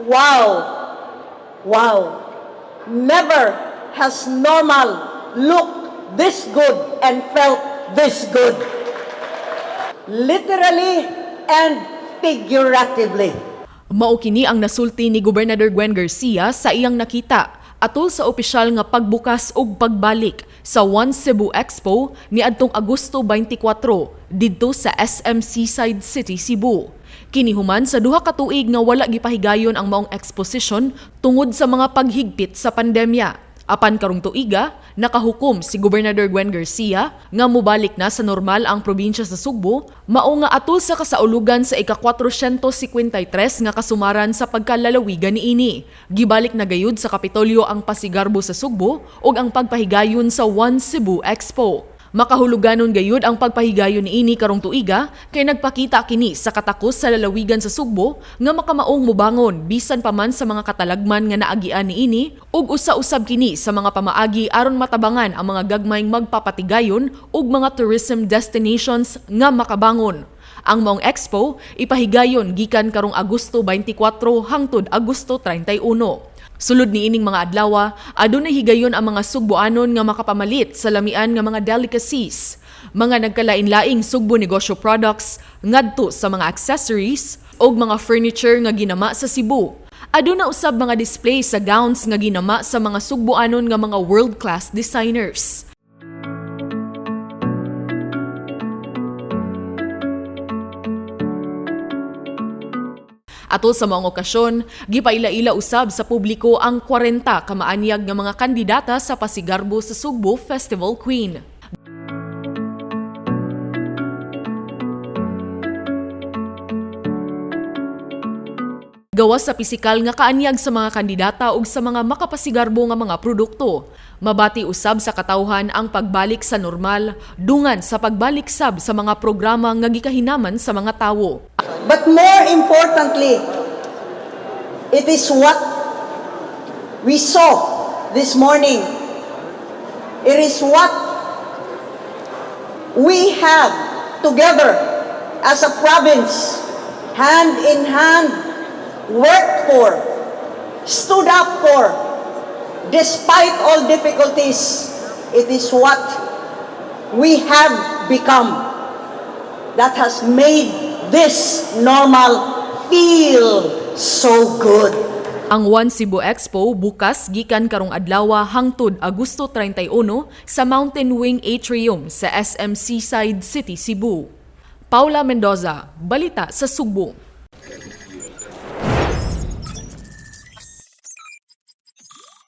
Wow. Never has normal looked this good and felt this good. Literally and figuratively. Mao kini ang nasulti ni Gobernador Gwen Garcia sa iyang nakita atol sa opisyal nga pagbukas ug pagbalik sa One Cebu Expo niadtong Agosto 24 didto sa SM Seaside City, Cebu. Kini human sa 2 ka tuig nga wala gipahigayon ang maong exposition tungod sa mga paghigpit sa pandemya. Apan karong tuiga, nakahukom si Gobernador Gwen Garcia nga mobalik na sa normal ang probinsya sa Sugbo, mao nga atol sa kasaulugan sa ika-453 nga kasumaran sa pagkalalawigan niini. Gibalik na gayud sa Kapitolyo ang pasigarbo sa Sugbo ug ang pagpahigayon sa One Cebu Expo. Makahuluganon gayud ang pagpahigayon niini karong tuiga kay nagpakita kini sa katakos sa lalawigan sa Sugbo nga makamaong mobangon bisan pa man sa mga katalagman nga naagian niini ug usa-usab kini sa mga pamaagi aron matabangan ang mga gagmayng magpapatigayon ug mga tourism destinations nga makabangon. Ang maong expo ipahigayon gikan karong Agosto 24 hangtod Agosto 31. Sulod ni ining mga adlawa, adunay higayon ang mga Sugboanon nga makapamalit sa lamian nga mga delicacies, mga nagkalain-laing Sugbo negosyo products ngadto sa mga accessories ug mga furniture nga ginama sa Cebu. Aduna usab mga display sa gowns nga ginama sa mga Sugboanon nga mga world-class designers. Atol sa maong okasyon, gipaila-ila usab sa publiko ang 40 kamaanyag nga mga kandidata sa pasigarbo sa Sugbo Festival Queen. Gawas sa pisikal nga kaanyag sa mga kandidata ug sa mga makapasigarbo nga mga produkto. Mabati usab sa katawhan ang pagbalik sa normal, dungan sa pagbalik sab sa mga programa nga gikahinaman sa mga tawo. But more importantly, it is what we saw this morning. It is what we have together as a province, hand in hand, worked for, stood up for, despite all difficulties. It is what we have become that has made this normal feel so good. Ang One Cebu Expo bukas gikan karong adlawa hangtod Agosto 31 sa Mountain Wing Atrium sa SM Seaside City, Cebu. Paula Mendoza, Balita sa Sugbo.